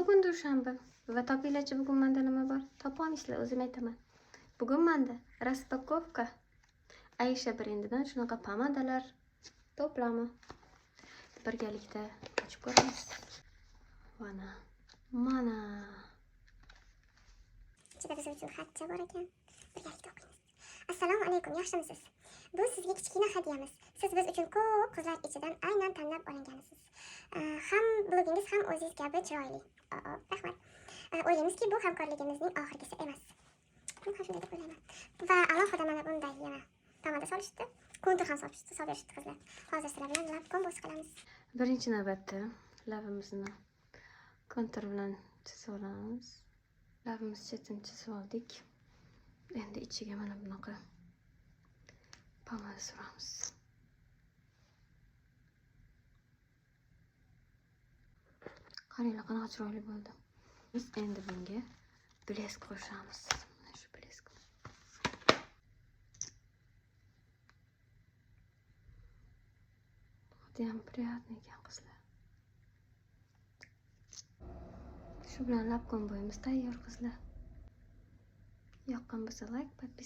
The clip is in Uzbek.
Bugun dushanba va topinglarchi, bugun manda nima bor? Topolmaysizlar, o'zim aytaman. Bugun manda распаковка. Aisha brendidan shunaqa pomadalar to'plami. Birgalikda ochib ko'ramiz. Mana. Mana. Ichida biz uchun xatcha bor ekan. Birgalikda o'qiymiz. Assalomu alaykum, yaxshimisiz? Bu sizga kichkina hadyamiz. Siz biz uchun ko'p qizlar ichidan aynan tanlab olinganisiz. Ham blogingiz, ham o'zingiz kabi chiroyli. Rahmat. O'ylaymizki, bu hamkorligimizning oxirgisi emas. Men ham shunday deb o'ylayman. Va alohida mana bunday yana pomada solishdi. Kontur ham solishdi, solib berishdi qizlar. Hozir sizlar bilan lab kombosi qilamiz. Birinchi navbatda labimizni kontur bilan chizib olamiz. Labimiz chetini chizib oldik. Endi ichiga mana bunaqa pomada suramiz. Qaranglar, qanaqa chiroyli bo'ldi. Biz endi bunga блеск qo'shamiz. Mana shu блеск. Judayam приятный ekan, qizlar. Shu bilan lab komboyimiz tayyor, qizlar. Yoqqan bo'lsa, like, подписка.